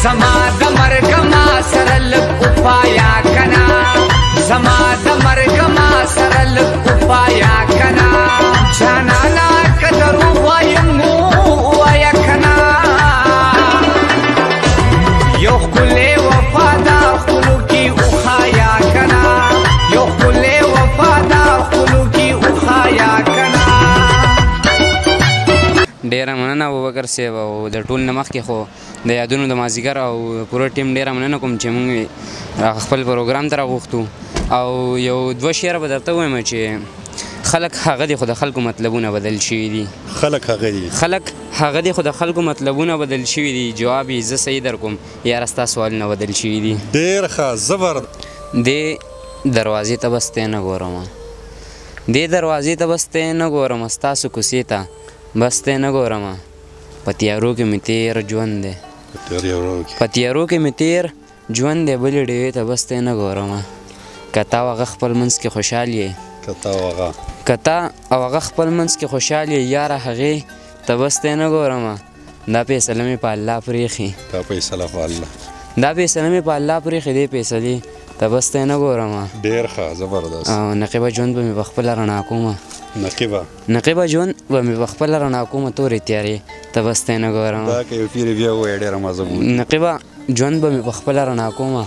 زما د مرګ ما سره لږ وفایا کنه، زما د مرګ ما سره لږ وفایا کنه، جانانا که دروغ وایم نو ووایه کنه. یو ښکلی وفادار خپلو کې وښایه کنه، یو ښکلی وفادار خپلو کې وښایه کنه. ډېره مننه ابوبکر صاحب، او د ټول نه مخکې خو د یادونو د مازدیګر او پوره ټیم ډېره مننه کوم چې موږ خپل پروګرام ته راغوښتو. او یو دوه شعره به درته ووایم چې خلک هغه دي خو د خلکو مطلبونه بدل شوي دي. خلک هغه دي، خلک هغه دي خو د خلکو مطلبونه بدل شوي دي. جواب یې زه صحیح در کوم یاره، ستا سوالونه بدل شوي دي. ډېر ښه، زبر. دې دروازې ته بس تی نه ګورم، دې دروازې ته بس تی نه ګورم، ستاسو کوڅې ته بس تی نه ګورم. په تیارو کې مې تېر ژوند دی، په تیارو کې مې تېر ژوند دی، بلې ډېوې ته بس تی نه ګورم. که تا او هغه خپل منځ کې خوشحال یې، که تا او هغه، که تا او هغه خپل منځ کې خوشحال یې، یاره هغې ته بس تی نه ګورم. دا فیصله مې په الله پرېښې، دا فیصله په الله، دا فیصله مې په الله پرېښې، دې فیصلې ته بس تی نه ګورم. ډېر ښه، زبردست. او نقیبه ژوند به مې په خپله رڼا کومه، نقیبه، نقیبه ژوند به مې په خپله رڼا کومه، تورې تیارې ته بس تی نه ګورم. دا که یو پیرې بیا ووایې ډېره مزه به وکړي. نقیبه ژوند به مې په خپله رڼا کومه،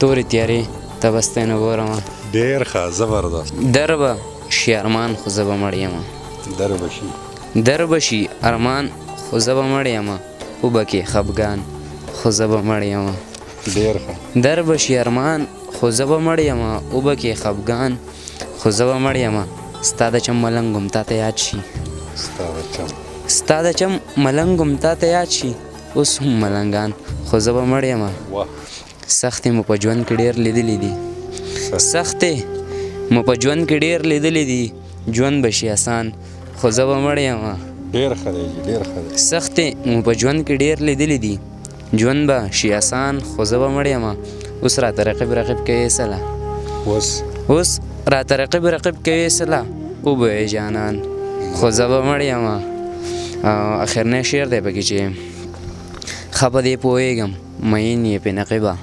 تورې تیارې ته بس تی نه ګورم. ډېر ښه، زبردست. در به شي ارمان خو زه به مړ یم، در به شي، در به شي ارمان خو زه به مړ یم، وبه کې خفګان خو زه به مړ یم. ډېر ښه. در به شي ارمان خو زه به مړ یم، وبه کې خفګان خو زه به مړ یم. ستا د چم ملنګ هم تا ته یاد شي، ستا د چم، ستا د چم ملنګ هم تا ته یاد شي، اوس هم ملنګان خو زه به مړ یم. سختې مو په ژوند کې ډېر لیدلي دي، سختې مو په ژوند کې ډېر لیدلي دي، ژوند به شي اسان خو زه به مړ یم. ډېر ښه دی، ډېر ښه دی. سختې مو په ژوند کې ډېر لیدلي دي، ژوند به شي اسان خو زه به مړ یم. اوس راته رقیب رقیب کوې سله، اوس، اوس راته رقیب رقیب کوې سله، وبه یې جانان خو زه به مړ یم. او اخرنی شعر دی پکې چې ښه په دې پوهېږم میین یې پې نقیبه،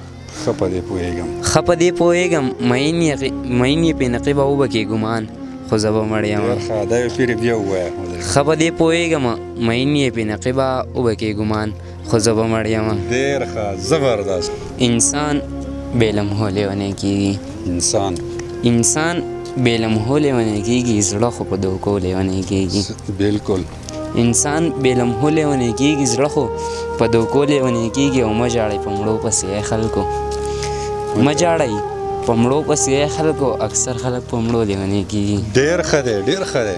ښه په دې پوهېږم، ښه په دې پوهېږم میین یې پې نقیبه، وبه کې ګمان خو زه به مړ یم. ډېر ښه، دا یو پیرې بیا ووایه. ښه په دې پوهېږم میین یې پې نقیبه، وبه کې ګمان خو زه به مړ یم. ډېر ښه، زبردست. انسان بې لمحو لیونی کېږي، انسان، انسان بې لمحو لیونی کېږي، زړه خو په دوکو لیونی کېږي. بالکل. انسان بې لمحو لیونی کېږي، زړه خو په دوکو لیونی کېږي. او مه ژاړئ په مړو پسې ای خلکو، مه ژاړئ په مړو پسې ای خلکو، اکثر خلک په مړو لیونی کېږي. ډېر ښه دی، ډېر ښه دی.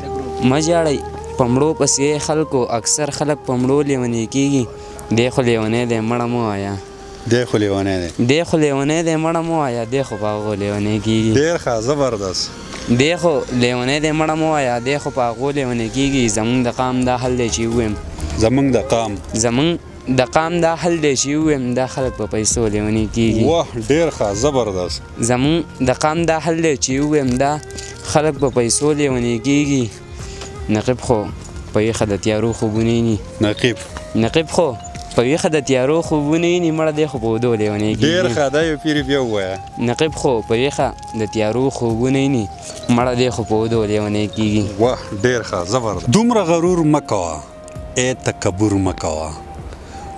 مه ژاړئ په مړو پسې ای خلکو، اکثر خلک په مړو لیونی کېږي. دی خو لیونی دی مړه مه وایه، دی خو لیونی دی، دی خو لیونی دی مړه مه وایه، دی خو په هغو لیونی کېږي. ډېر ښه، زبردست. دی خو لیونی دی مړه مه وایه، دی خو په هغو لیونی کېږي. زمونږ د قام دا حل دی چې ووایم، زمونږ د قام، زمونږ د قام دا حل دی چې ووایم، دا خلک په پیسو لیونی کېږي. واه، ډېر ښه، زبردست. زمونږ د قام دا حل دی چې ووایم، دا خلک په پیسو لیونی کېږي. نقیب خو په ویښه د تیارو خوبونه ویني، نقیب، نقیب خو په ویښه د تیارو خوبونه ویني، مړه دی خو په اودو لیونی کېږي. ډېر ښه، دا یو پیرې بیا ووایه. نقیب خو په ویښه د تیارو خوبونه ویني، مړه دی خو په اودو لیونی کېږي. واه، ډېر ښه، زبردست. دومره غرور مه کوه ای تکبر مه کوه،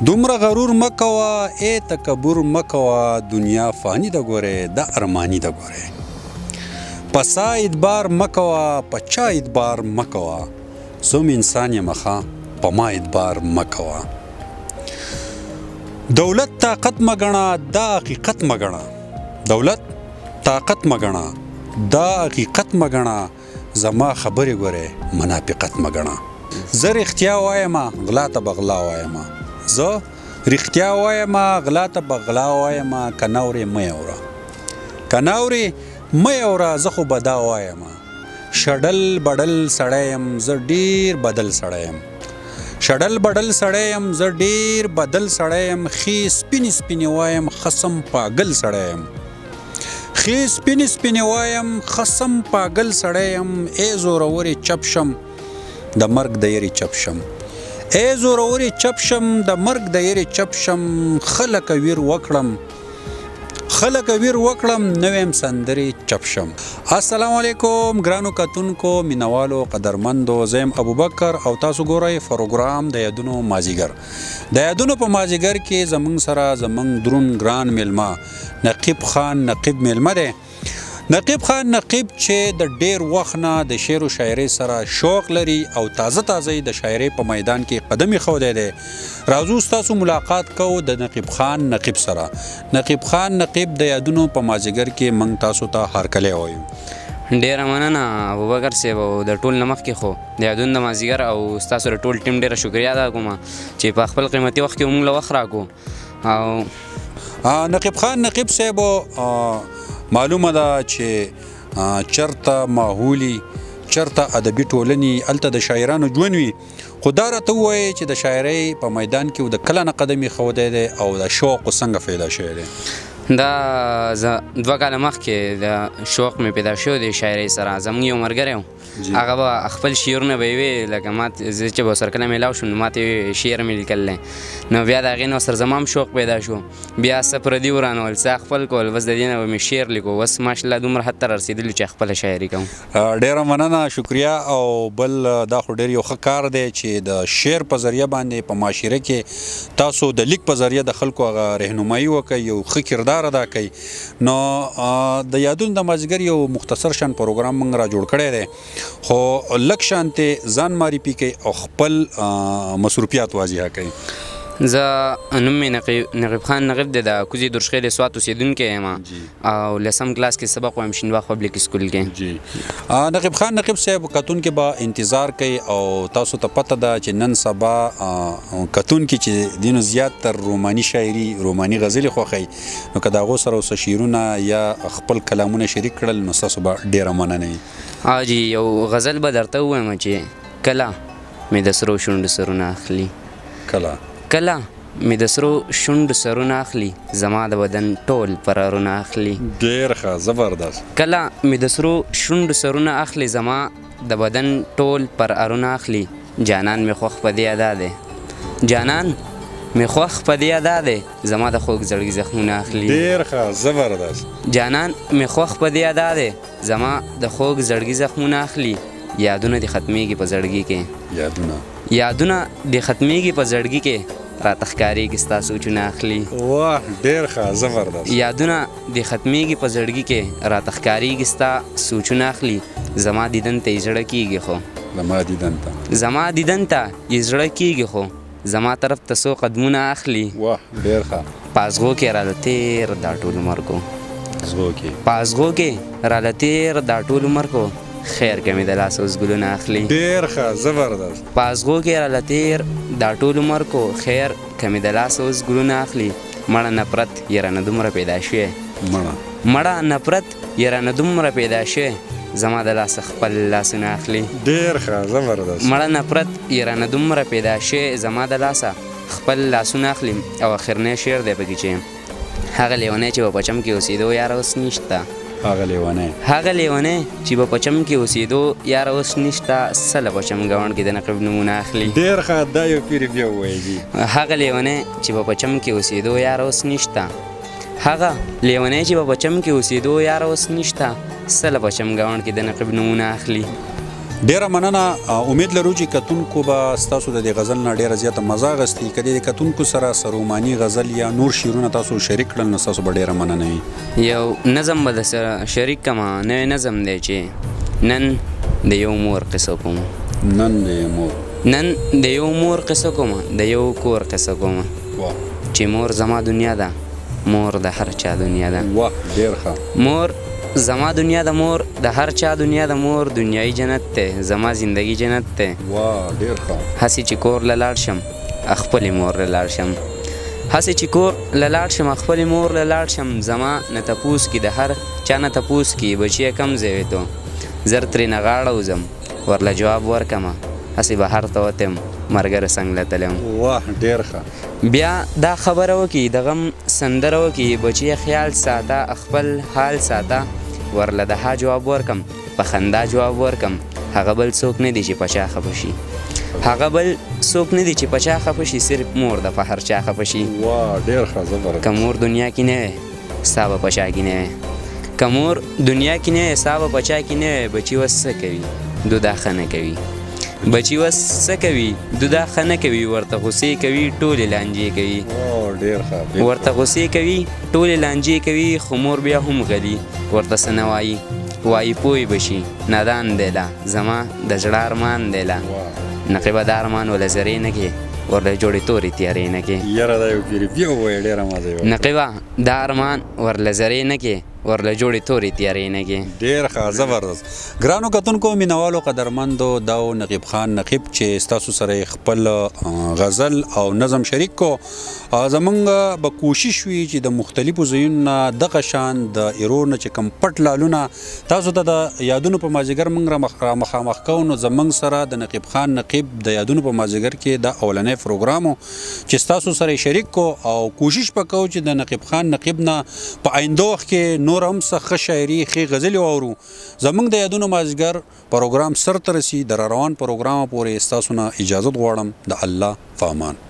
دومره غرور مه کوه ای تکبر مه کوه، دنیا فاني ده ګورې، دا ارماني ده ګورې. په سا ادبار مه کوه، په چا ادبار مه کوه، زه هم انسان یم ښه، په ما ادبار مه کوه. دولت طاقت مه ګڼه، دا حقیقت مه ګڼه، دولت طاقت مه ګڼه، دا حقیقت مه ګڼه، زما خبرې ګورې منافقت مه ګڼه. زه رښتیا وایم غلا ته به غلا وایم، زه رښتیا وایم غلا ته به غلا وایم، که نه اورې مه یې اوره، که نه اورې مه یې اوره، زه خو به دا وایم. شډل بډل سړی یم زه، ډېر بدل سړی یم، شډل بډل سړی یم زه، ډېر بدل سړی یم، ښې سپینې سپینې وایم، خصم پاګل سړی یم، ښې سپینې سپینې وایم، خصم پاګل سړی یم. ای زورورې چپ شم، د مرګ د یرې چپ شم، ای زورورې چپ شم، د مرګ د یرې چپ شم، خلک ویر وکړم، خلک ویر وکړم، نویم سندرې چپ شم. السلام علیکم ګرانو کتونکو، مینوالو، قدرمندو، زه یم ابوبکر او تاسو ګورئ پروګرام د یادونو مازیګر. د یادونو په مازیګر کې زمونږ سره زمونږ درون ګران میلمه نقیب خان نقیب میلمه دی. نقیب خان نقیب چې د ډیر وخت نه د شعر و شاعرۍ سره شوق لري او تازه تازه د شاعرۍ په میدان کې قدم ایښودی دی. راځو ستاسو ملاقات کوو د نقیب خان نقیب سره. نقیب خان نقیب د یادونو په مازیګر کې موږ تاسو ته هرکلی وایو. ډېره مننه ابوبکر صاحب. او د ټول نه مخکې خو د یادونو د مازیګر او ستاسو د ټول ټیم ډېره شکریه ادا کوم چې په خپل قیمتي وخت کې موږ له وخت راکړو. او نقیب خان نقیب صاحب، معلومه ده چې چرته ماحولي، چرته ادبي ټولنې، هلته د شاعرانو ژوند وي. خو دا راته ووایې چې د شاعرۍ په میدان کې د کله نه قدم ایښودی دی او د شوق څنګه پیدا شوی دی؟ دا 2 کاله مخکې د شوق مې پیدا شوی دی شاعرۍ سره. زموږ یو ملګری و، هغه به خپل شعرونه به یې ویل، لکه ما زه چې به سره کله میلاو شوم نو ما ته یې شعر مې لیکلی. نو بیا د هغې نه سره زما هم شوق پیدا شو، بیا څه پردي ورانول، څه خپل کول، بس د دې نه به مې شعر لیکو. اوس ماشاءالله دومره حد ته رارسېدلي چې خپله شاعري کوم. ډېره مننه، شکریه. او بل دا خو ډېر یو ښه کار دی چې د شعر په ذریعه باندې په معاشره کې تاسو د لیک په ذریعه د خلکو هغه رهنمایي وکړئ، یو ښه کردار ادا کړئ. نو د یادونو د مازدیګر یو مختصر شان پروګرام موږ را جوړ کړی دی، خو لږ شانتې ځان معرفي کړئ او خپل مصروفیات واضح کړئ. زه نوم مې نقیب خان نقیب دی، د کوزې درشخې د سوات اوسېدونکی یم او لسم کلاس کې سبق وایم شینواخ پبلک سکول کې. جی نقیب خان نقیب صاحب، کتونکي به انتظار کوي او تاسو ته پته ده چې نن سبا کتونکي چې دینو زیات تر روماني شاعري، روماني غزلې خوښوي، نو که د هغو سره اوس شعرونه یا خپل کلامونه شریک کړل نو ستاسو به ډېره مننه وي. جی یو غزل به درته ووایم چې کله مې د سرو شونډو سرونه اخلي، کله کله مې د سرو شونډو سرونه اخلي، زما د بدن ټول پرارونه اخلي. ډېر ښه، زبردست. کله مې د سرو شونډو سرونه اخلي، زما د بدن ټول پرارونه اخلي، جانان مې خوښ په دې ادا دی، جانان مې خوښ په دې ادا دی، زما د خوږ زړګي زخمونه اخلي. ډېر ښه، زبردست. جانان مې خوښ په دې ادا دی، زما د خوږ زړګي زخمونه اخلي، یادونه دې ختمېږي په زړګي کې، یادونه دې ختمېږي په زړګي کې، راته ښکارېږي ستا سوچونه اخلي. واه، ډېر ښه، زبردست. یادونه دې ختمېږي په زړګي کې، راته ښکارېږي ستا سوچونه اخلي، زما دیدن ته یې زړه کېږي خو، زما دیدن ته یې زړه کېږي خو، زما طرف ته څو قدمونه اخلي. واه، ډېر ښه. په ازغو کې راله تېر دا ټول عمر کو، په ازغو کې راله تېر دا ټول عمر کو، خیر که مې د لاس اوس ګلونه اخلي. ډېر ښه، زبردست. په ازغو کې راله تېر دا ټول عمر کو، خیر که مې د لاس اوس ګلونه اخلي، مړه نفرت یې رانه دومره پیدا شوی، مړه نفرت یې رانه دومره پیدا شوی، زما د لاسه خپل لاسونه اخلي. ډېر ښه، زبردست. مړه نفرت یې رانه دومره پیدا شوی، زما د لاسه خپل لاسونه اخلي. او اخرنی شعر دی پکې چې هغه لیونی چې په پچم کې اوسېدو یاره اوس نشته، هغه لیونی، هغه لیونی چې په پچم کې اوسېدو یاره اوس نشته، څه له پچم ګاونډ کې د نقیب نومونه اخلي. ډېر ښه، دا یو پیرې بیا ووایي جي. هغه لیونی چې په پچم کې اوسېدو یاره اوس نشته، هغه لیونی چې په پچم کې اوسېدو یاره اوس نشته، څه له پچم ګاونډ کې د نقیب نومونه اخلي. ډېره مننه. امید لرو چې کتونکو به ستاسو د دې غزل نه ډېره زیاته مزه اخیستې. که د کتونکو سره سروماني غزل یا نور شعرونه تاسو شریک کړل نو ستاسو به ډېره مننه وي. یو نظم به درسره شریک کړم، نوی نظم دی چې نن د یو مور قصه کوم. نن د یو مور، نن د یو مور قصه کوم، د یو کور قصه کوم، چې مور زما دنیا ده، مور د هر چا دنیا ده. واه، ډېر ښه. مور زما دنیا د مور د هر چا دنیا د مور دنیایي جنت دی، زما زندگی جنت دی. واه، ډېر ښه. هسې چې کور له لاړ شم خپلې مور له لاړ شم، هسې چې کور له لاړ شم خپلې مور له لاړ شم، زما نه تپوس کې د هر چا نه تپوس کې بچیه کم ځای وې تو، زر ترېنه غاړه وځم ورله جواب ورکمه، هسې بهر ته وتم مرګره څنګ له تلم. واه، ډېر ښه. بیا دا خبره وکړي، د غم سندره وکړي، بچیه خیال ساته خپل حال ساته، ورله د ها جواب ورکم په خندا جواب ورکم، هغه بل څوک نه دی چې په چا خفه شي، هغه بل څوک نه دي چې په چا خفه شي، صرف مور ده په هر چا خفه شي. واه ډېر ښه، زبردست. که مور دنیا کې نه وی ستا به په چا کې نه وی، که مور دنیا کې نه وی ستا به په چا کې نه وی. بچي وس څه کوي دودا ښه نه کوي، بچي وس څه کوي دودا ښه نه کوي، ورته غوسې کوي ټولې لانجې کوي. ډېر ښه. ورته غوسې کوي ټولې لانجې کوي، خو مور بیا هم غلي ورته څه نه وایي، وایي پوه به شي نادان دی لا، زما د زړه ارمان دی لا. نقیبه دا ارمان وله زرې نه کې، ورله جوړې تورې تیارې نه کې. یاره دا یو پیری بیا ووایه، ډېره مزه یې وکړه. نقیبه دا ارمان ورله زرې نه کې، ورله جوړې تورې تیارې نه کې. ډېر ښه، زبردست. ګرانو کتونکو، مینوالو، قدرمندو، دا و نقیب خان نقیب چې ستاسو سره خپل غزل او نظم شریک کو. زمونږ به کوشش وي چې د مختلفو ځایونو نه دغه شان د ایرو نه چې کوم پټ لالونه تاسو ته د یادونو په مازیګر موږ را مخامخ کوو. نو زمونږ سره د نقیب خان نقیب د یادونو په مازیګر کې دا اولنی پروګرام چې ستاسو سره شریک کو، او کوشش به کوو چې د نقیب خان نقیب نه په آینده وخت کې نور هم څه ښه شاعري، ښې غزلې واورو. زمونږ د یادونو مازیګر پروګرام سر ته رسي. د روان پروګرام پورې ستاسو نه اجازت غواړم. د الله په امان.